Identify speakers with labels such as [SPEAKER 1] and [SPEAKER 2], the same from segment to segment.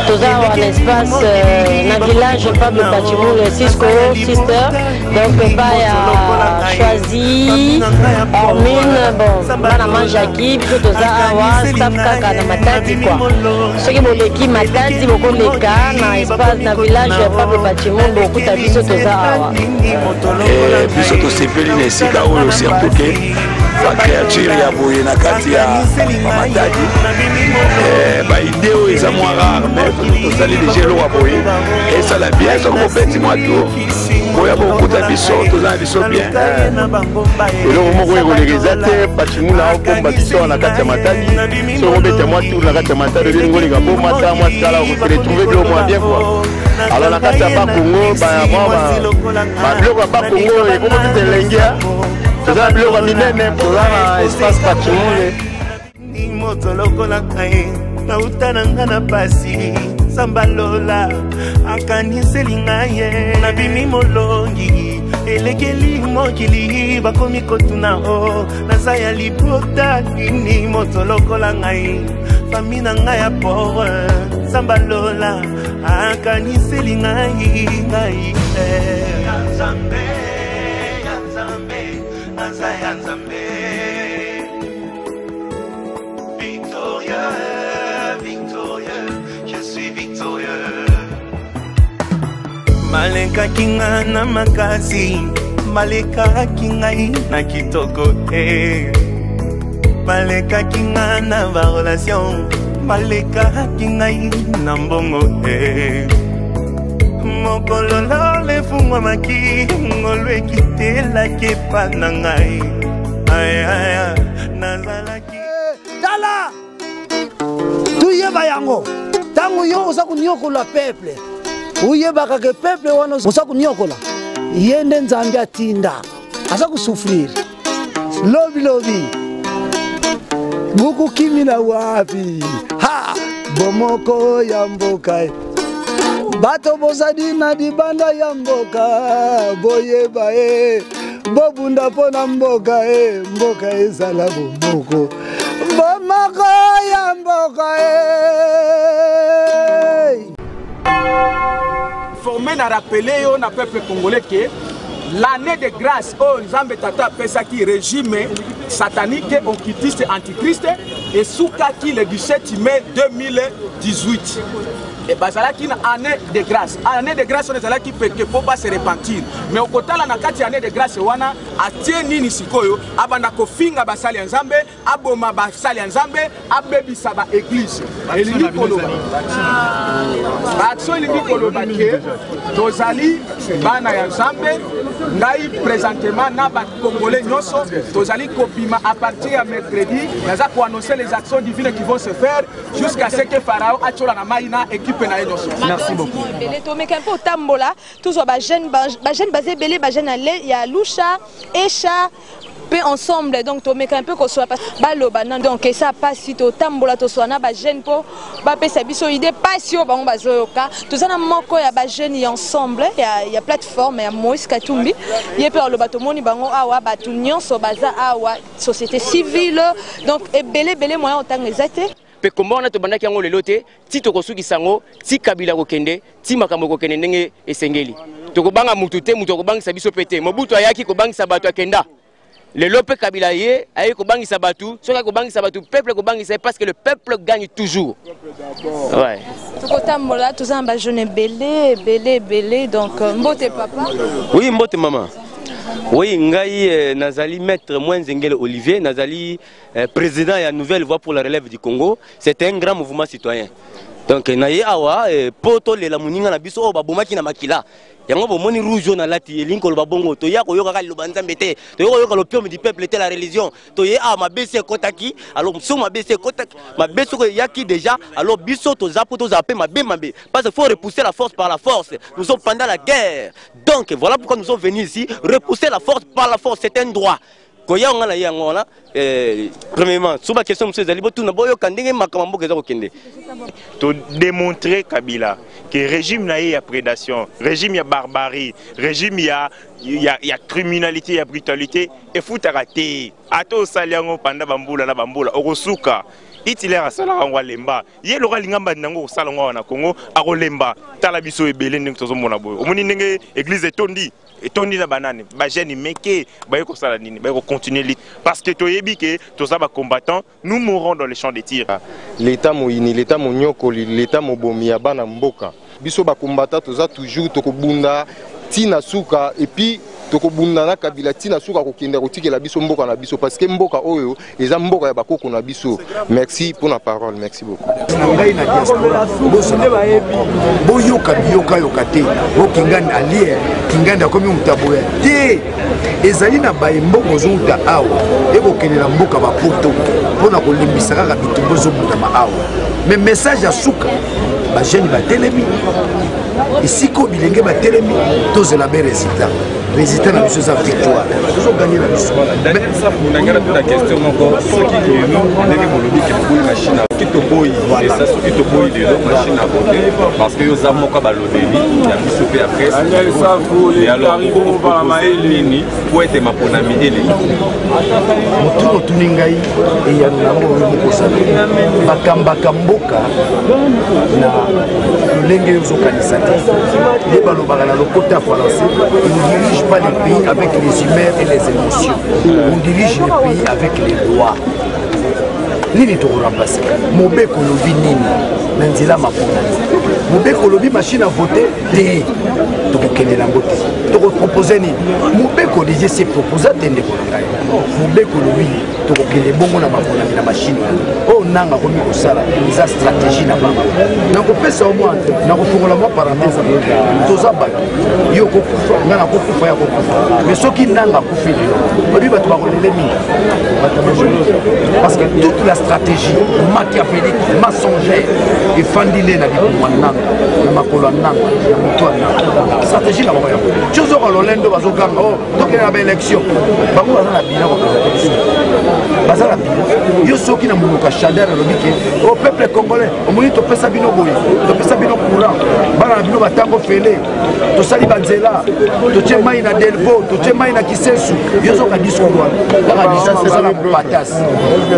[SPEAKER 1] Toza awa na espace euh, na village Pablo Kachimule Cisco Sister donc epai ya Choisi Hormine bon bana Manjaki biso toza awa staff kaka na Matadi quoi soki boleki Matadi bokoleka na espace na village ya Pablo Kachimule bokuta biso toza awa.
[SPEAKER 2] Eh, biso tosepeli na esika oyo surtout ke bacréature ya boye na kati ya bamatadi eh, baide oyo eza mwa rare mais tosali deja eloko ya boye esala bien soki bobeti mwa tour boya bokuta biso toza na biso bien eh.
[SPEAKER 3] Eloko moko ekoleka eza te pachimuna obomba biso na kati ya matadi soki obeta mwa tour na kati ya matadi oyebi ngoleka bomata mwa skala okose retrouve bilo mwa bien quoi. Alors na kati ya bakongo babiloko ya bakongo ekomokisa elengi toza na biloko ya minene toza na espace pachimule.
[SPEAKER 4] Moto lokola ngai nauta na nga na pasi nzambe alola akaniseli ngai ye nabimi molongi elekeli mokili bakomi kotuna o naza ya libota nini moto lokola ngai fami na ngai ya pauvre nzambe alola akaniseli ngai ngai ya nzambe ya nzambe naza ya nzambe. Victorieux, victorieux, je suis victorieux. Balekaki nga na makasi, balekaki ngai na kitoko te, balekaki nga na barelation, balekaki ngai na mbongo te. Mokolo lola efungwamaki, ngolu ekitelaki epa na ngai. Ay, nazalaki
[SPEAKER 5] Tala, toyeba yango ntango yo oza koniokola peuple, oyebaka ke peuple wana oza koniokola ye nde Nzambe atinda aza kosouffrir. Lobilobi bokokimila wapi? Ha, bomoko ya mboka, bato bozali na libanda ya mboka, boyeba e bobunda mpo na mboka e mboka ezala bomoko, bomoko ya mboka e.
[SPEAKER 6] Formé na rappeler yo na peuple congolais que l'année de grâce oyo Nzambe Tata apesaki régime satanique, occultiste, antichrist esukaki le 17 mai 2018. E bazalaki na année de grâce. Année de grâce wana ezalaki peke mpo ba se repentir, mais okotala na kati ya année de grâce wana atie nini sikoyo? Abanda kofinga basali ya Nzambe, aboma basali ya Nzambe, abebisa ba église. Elingi koloba baaction, elingi koloba ke tozali bana ya Nzambe. Ngai présentement na bacongolais nyonso tozali kobima à partir ya mercredi. Naza koannoncer les actions divines qui vont se faire jusqu'à ce que Pharaon atiola na mai na équipe na ye nyonso.
[SPEAKER 7] Merci beaucoup. Ebele tomeka mpe otambola, tozwa bajeune, bajeune baza ebele, bajeune ya Lusha Esha mpe ensemble. Donc tomeka mpe koswa baloba na donc esa pasi. Totambola, toswa na bajeune mpo bapesa biso idée pasi oyo bango bazoyoka. Toza na moko ya bajeune ya ensemble ya plateforme ya Moïse Katumbi, ye mpe aloba. Tomoni bango awa, bato nyonso baza awa, société civile, donc ebele ebele, moyen otanga eza te.
[SPEAKER 8] Mpe komba wana tobandaki yango lelo te, ti tokosukisa yango, ti Kabila kokende, ti makambo ekokende ndenge esengeli. Tokobanga mutu te, mutu akobangisa biso mpe te. Mobutu ayaki kobangisa bato, akenda. Lelo mpe Kabila ye ayaki kobangisa bato. Soki ayaki kobangisa bato, peuple kobangisa ye, parce que le peuple gagne toujours, ouais.
[SPEAKER 7] Tokotambola, toza na bajeune ebele ebele ebele. Donc mbote papa.
[SPEAKER 9] Oui, mbote mama. Oui, ngai nazali maître Mwenzengele Olivier, nazali président ya Nouvelle Voie pour la relève du Congo. C'est un grand mouvement citoyen. Donc na ye awa po tolela moninga na biso oyo babomaki na makila. Yango bomoni rouge oyo nalati, elingi koloba bongo toya koyoka kaka liloba Nzambe te, toya koyoka l'opium du peuple te, la religion. Toye awa mabe esi ekɔtaki. Alors so mabe esi ekɔtaki, mabe soko eyaki déjà, alors biso toza mpo tozala mpe mabe mabe, parce que faut repousser la force par la force. Nous sommes pendant la guerre, donc voilà pourquoi nous sommes venus ici repousser la force par la force. C'est un droit koya nga na ye yango wana. Premièrement, so baquestion mosusu ezali, botuna, boyoka ndenge makambo mboka eza kokende.
[SPEAKER 10] Todémontrer Kabila que régime na ye ya prédation, régime ya barbarie, régime ya criminalité, ya brutalité efutaka te. Ata osali yango panda bambula na bambula, okosuka. Hitler asalaka yango alemba. Ye lokola alinga mbandi yango kosala yango awa na Congo, akolemba. Tala biso ebele ndenge tozomona boye. Omoni ndenge église etondi, etondi na banani, ba jeunes meke baye kosala nini, baye ko continuer lutte parce que toyebi que toza ba combattants, nous mourrons dans les champs de tir.
[SPEAKER 11] L'État moyini, l'État monyokoli, l'État mobomi ya bana mboka. Biso ba combattants toza toujours tokobunda tina suka et puis tokobunda na Kabila tina suka kokende kotikela biso mboka na biso parce que mboka oyo eza mboka ya bakoko na biso. Merci pour la parole, merci beaucoup.
[SPEAKER 12] Na ngai na diaspora bozala boyoka biyokayoka te o kingandi alie kingandi akomi moto aboya te ezali na baye mbongo ozowuta awa ekokende na mboka bapoto mpo na kolimbisa kaka bitumba ezobundama awa me message ya suka bajeune batelemi esika oyo bilenge batelemi tozela be résultat résultat na biso eza victoire tozoganye na biso.
[SPEAKER 13] Daniel Safu, na ngai natuna question moko. Soki lelo ndenge bolobi ke boboyi machine, soki toboyi esa, soki toboyi lelo machine à voter, parce que yo oza moko balobeli ya biso mpe ya presse, et alors okopropose nini po ete maponami eleki?
[SPEAKER 12] Motuna otuni ngai, eyano na yango oyo mokosala bakambaka mboka na lolenge yo ozokanisa te. Nde balobaka na lokota ya français, on ne dirige pas le pays avec les humeurs et les émotions, on dirige le pays avec les lois. Nini tokoremplace? Mobeko olobi nini na nzela maponami? Mobeko olobi machine à voter te, tokokende nango te. Tokopropose nini? Mobeko deja se proposa te. Ndeko na ngai, mobeko olobi tokokende bongo na maponami na machine wana. Oyo nanga akomi kosala eza stratégie na bango. Nakopesa yo mwa, nakofongola mwa parenthèse. Toza bato, yo okokufa, ngai nakokufa, ya kokufa. Mais soki nanga akufi lelo, oyebi bato bakolele mingi, bato majorité, parce que toute la stratégie machiavélique, mensongère efandi nde na libumu ya nanga, na makolo ya nanga, na moto ya nanga. Stratégie na bango yango ti ozoka lolendo bazoganga o tokende na baélection. Bango baza na bilan kopresente biso, baza na bilan. Yo soki na monoko ya Shadary alobi ke o peuple congolais omoni topesa bino boye, topesa bino courant, bana na bino batango fele, tosali banzela, totie mai na Delvaux, totie mai na Kisensu. Yo ozoka discours wana kaka discours. Toza na mopatas,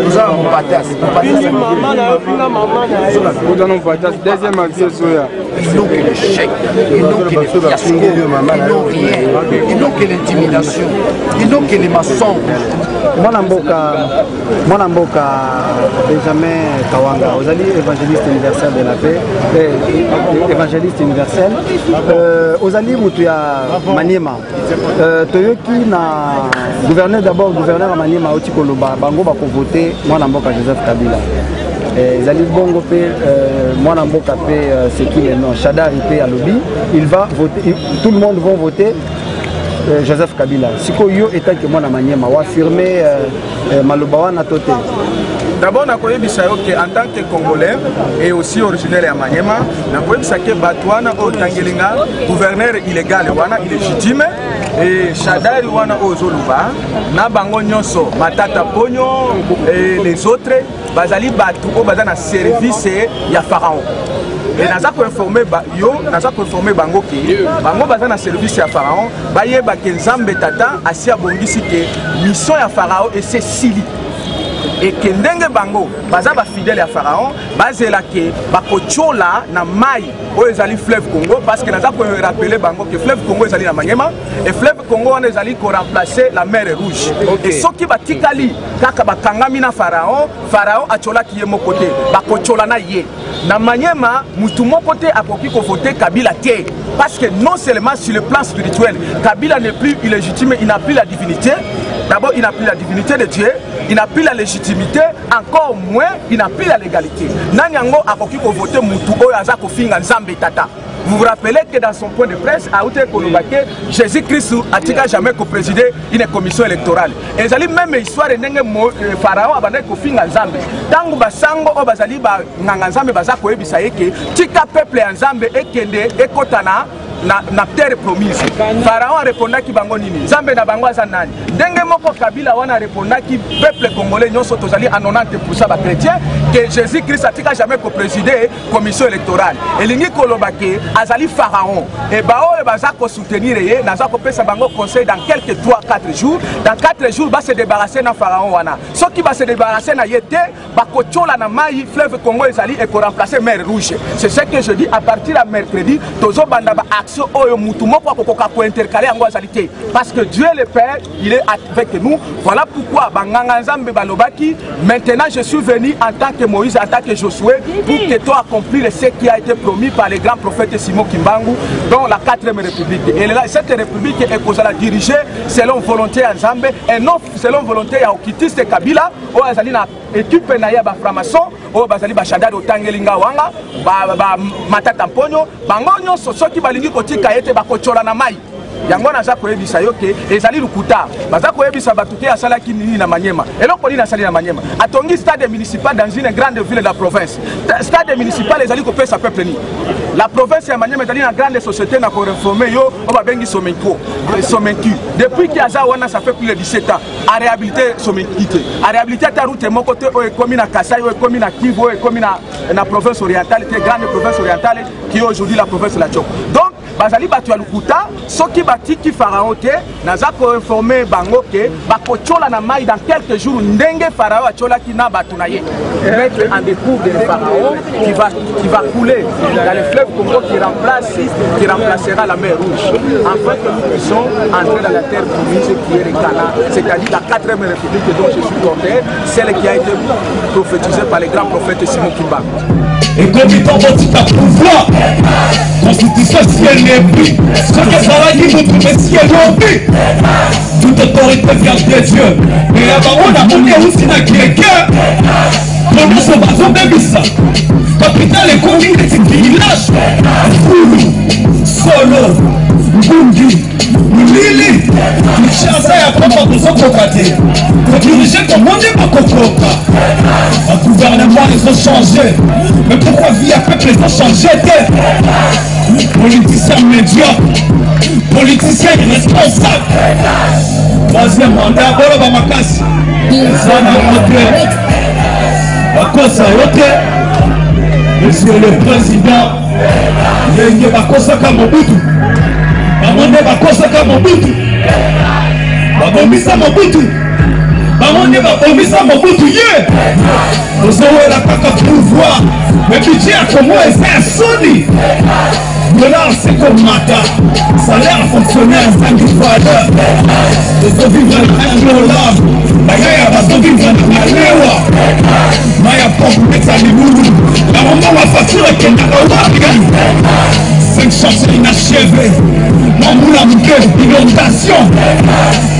[SPEAKER 12] toza na mopatas.
[SPEAKER 13] Deuxième avis ezoya.
[SPEAKER 12] Ils n'ont que l'échec, ils n'ont que le fiasco, ils n'ont rien, ils n'ont que l'intimidation, ils n'ont que les mensonges.
[SPEAKER 5] Mwana mboka, mwana mboka Benjamin Kawanga, ozali évangéliste universel de la paix, eh, évangéliste universel, ozali mutu ya Maniema. Toyoki na gouverneur, d'abord gouverneur ya Maniema auti koloba bango bakovote mwana mboka Joseph Kabila. Ezali bongo mpe mwana mboka mpe c'est qui le nom, Shadary mpe alobi il va voter, tout le monde vont voter Joseph Kabila. Sikoyo yo etaki mwana Maniema, oaffirme maloba wana to te?
[SPEAKER 6] D'abord nakoyebisa yo ke en tant que congolais et aussi originaire ya Maniema, nakoyebisa ke bato wana oyo otangeli nga, gouverneur illégal wana, illégitime, et Shadary wana oyo ozoloba na bango nyonso, Matata Ponyo et les autres, bazali bato oyo baza na service ya pharaon. E naza koinforme ba, yo naza koinforme bango ke bango baza na service ya pharaon, bayeba ke Nzambe tata asi abongisi ke mission ya pharaon esesili eke ndenge bango baza bafidèle ya pharaon, bazela ke bakotiola na mai oyo ezali fleuve Congo, parce que naza korappeler bango ke fleuve Congo ezali na Maniema et fleuve Congo wana ezali koremplace la mer Rouge. Okay. E soki batikali kaka bakangami na pharaon, pharaon atiolaki ye moko te, bakotiola na ye na Maniema. Mutu moko te akoki kovote Kabila te, parce que non seulement sur le plan spirituel Kabila n'est plus illégitime, il n'a plus la divinité. D'abord, il n'a plus la divinité de Dieu, il n'a plus la légitimité, encore moins il n'a plus la légalité. Nani yango akoki kovote mutu oyo aza kofinga Nzambe tata? Vous vous rappelez que dans son point de presse, auti koloba ke Jésus-Christ atika jamais koprésider une commission électorale. Ezali même histoire ndenge pharaon abandaki kofinga Nzambe. Ntango basango oyo bazali banganga Nzambe baza koyebisa ye ke tika peuple ya Nzambe ekende ekota na na, na terre promise. Pharaon arepondaki bango nini? Nzambe na bango aza nani? Ndenge moko Kabila wana arepondaki peuple congolais nyonso, tozali à 90% ba chrétiens, que Jésus Christ atika jamais ko présider commission électorale. Elingi koloba ke azali pharaon e baoyo baza ko soutenir ye, naza kopesa bango conseil dans quelques 3 4 jours, dans 4 jours ba se débarrasser na pharaon wana. Soki ba se débarrasser na ye te, bakotiola na mai fleuve Congo ezali ekoremplacer mer Rouge. C'est ce que je dis. À partir ya mercredi tozobanda ba action oyo mutu moko akokoka kointercale yango azali te, parce que Dieu le Père, il est avec nous. Voilà pourquoi banganga Nzambe balobaki: maintenant je suis venu en tant que Moïse, en tant que Josué, pour que toi accomplir ce qui a été promis par le grand prophète Simon Kimbangu dans la 4e république. Et là, cette république ekozala dirigée selon volonté ya Nzambe et non selon volonté ya okitiste Kabila oyo azali na ekipe na ye ya baframason oyo bazali bashadari otangeli nga wanga ba, ba, Matata Mponyo. Bango nyonso soki balingi kotika ye te, bakotyola na mai. Yango naza koyebisa yo ke ezali lokuta. Baza koyebisa bato te asalaki nini na Manyema. Eloko nini asali na Manyema? Atongi stade municipal dans une grande ville de la province. Stade municipal ezali kopesa peuple nini? La province ya Manyema ezali na grande société na koreforme yo oyo babengi Somenco, Somencu. Depuis ki aza wana, ça fait plus de 17 ans, aréhabilité Somencu te, aréhabilité ata route moko te oyo ekomi na Kasai, oyo ekomi na Kivu, oyo ekomi na province orientale te, grande province orientale qui est aujourd'hui la province de la Tchoko. Donc bazali bato ya lokuta. Soki batiki pharaon te, naza koinforme bango ke bakotiola na mai dans quelques jours, ndenge pharaon atiolaki na bato na ye. Mettre en découvre de pharaon qui va couler dans le fleuve Congo qui remplacera la mer Rouge, afin que nous puissions entrer dans la terre promise qui est le Canaan, c'est-à-dire la quatrième république dont je suis porteur, celle qui a été prophétisée par le grand prophète Simon Kimbangu.
[SPEAKER 14] Ekomi ntongo tika pouvoir. Constitution si elebi, soki ezalaki motu mesi elobi toute autorité vient de Dieu, mais ya bango namoni euti na keke. Po nyonso bazobebisa capital ekomi neti village, fulu, solo, ngungi, molili. Kinshasa ya pamba tozokoka te kodiriger. Kongo nde bakokoka. Bagouvernement ezochange, mais pourquoi vie ya peuple ezochange te? Politicien médiocre, politicien irresponsable. Troisième mandat, boloba makasi, eza nango te. Bakosa yo te, monsieur le président. Ndenge bakosaka Mobutu, bango nde bakosaka Mobutu, babomisa Mobutu, bango nde babomisa Mobutu. Ye tozowela kaka pouvoir, mais budget ya Kongo eza ya soni. Dollar sekomata, salaire fonctionnaire ezangi valeur. Tozovivre na 1 dollar, bayaya bazovivre na malewa. Mai ya pompe neti ya libulu. Yango mbongo ya facture ekendaka wapi? Cinq chantiers inachevés, mwa mbula moke, inondation,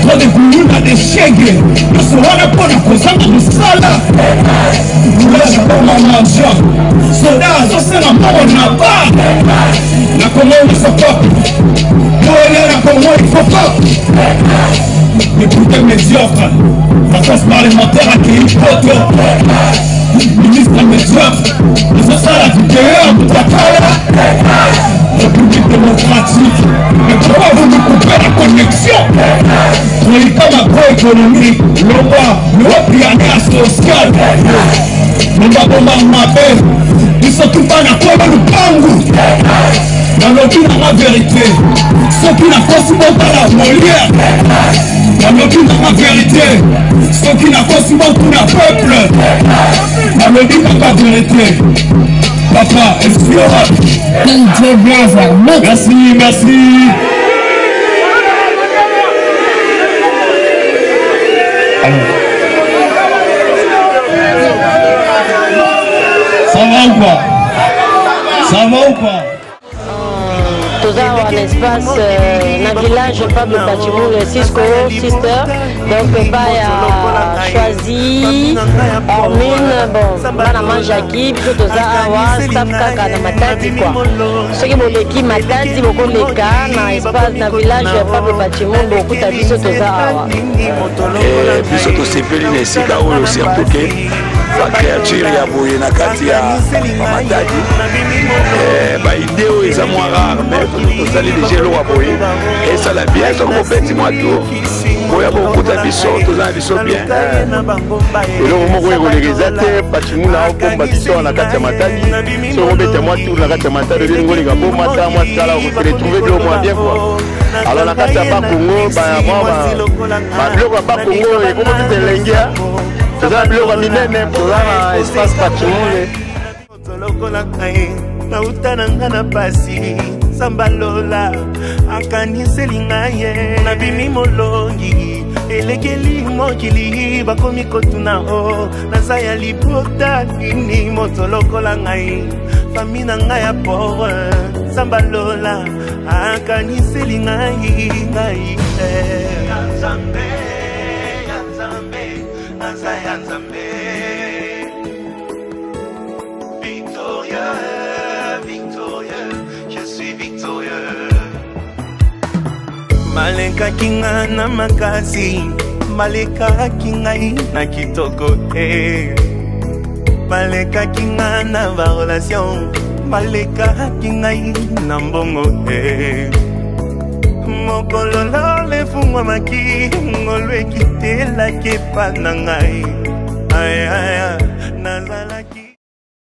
[SPEAKER 14] trop de kuluna, de shege. Nyonso wana mpo na kozanga mosala. Village akoma mendiant, soda azosenga mbongo na bar. Na Kongo nyonso pop koya, na Kongo il faut pop. Député médiocre, vacances parlementaire, akei poto. Ministre médiocre, ezosala video ya moto akala. République démocratique, mais pourquoi vous nous coupez la connexion? Troïka macroéconomique, loi, loi pionnière sociale, bomba mabe. Biso tuta na kolo lupangu. Nalobi nanga vérité, soki nakosi botala Molière. Nalobi nanga vérité, soki nakosi botuna peuple. Nalobi kaka vérité. Papa esio wapi?
[SPEAKER 15] DJ Blazer.
[SPEAKER 14] Merci, merci. Alors, ça va ou pas? Ça va ou pas?
[SPEAKER 1] Toza awa na espace na village Pablo Pachimule, Cisco Sister, donc epai ya Choisi Hormine. Bon, bana Manjaki, biso toza awa staff kaka na Matadi kua. Soki boleki Matadi, bokoleka na espace na village ya Pablo Pachimule, bokuta biso toza awa.
[SPEAKER 2] Biso tosepeli na esika oyo, surtout ke Bacréature ya boye na kati ya bamatadi, baide oyo eza mwa rare, mais tosali deja eloko ya boye esala bien. Soki bobeti mwa tour, boya bokuta biso, toza na biso bien.
[SPEAKER 3] Eloko moko ekoleka eza te. Pachimuna obomba biso awa na kati ya Matadi. Soki obeta mwa tour na kati ya Matadi, oyebi ngoleka bomata mwa skala, okoretrouve biloko mwa bien quoi. Alors na kati ya Bakongo, babiloko ya Bakongo ekomi tete elenge. Toza na biloko ya minene, toza na espace Pachimule.
[SPEAKER 4] Lokola ngai nauta na nga na pasi, Nzambe alola akaniseli ngai ye, nabimi molongi elekeli mokili. Bakomi kotuna o naza ya libota nini, moto lokola ngai, fami na ngai ya pauvre, Nzambe alola akaniseli ngai ngai ya Nzambe, ya Nzambe, naza ya Nzambe. Victorieux, victorieux, je suis victorieux. Balekaki nga na makasi, balekaki ngai na kitoko te, balekaki nga na barelation, balekaki ngai na mbongo te. Mokolo lola efungwamaki, ngolu ekitelaki epa na ngai. Nazalaki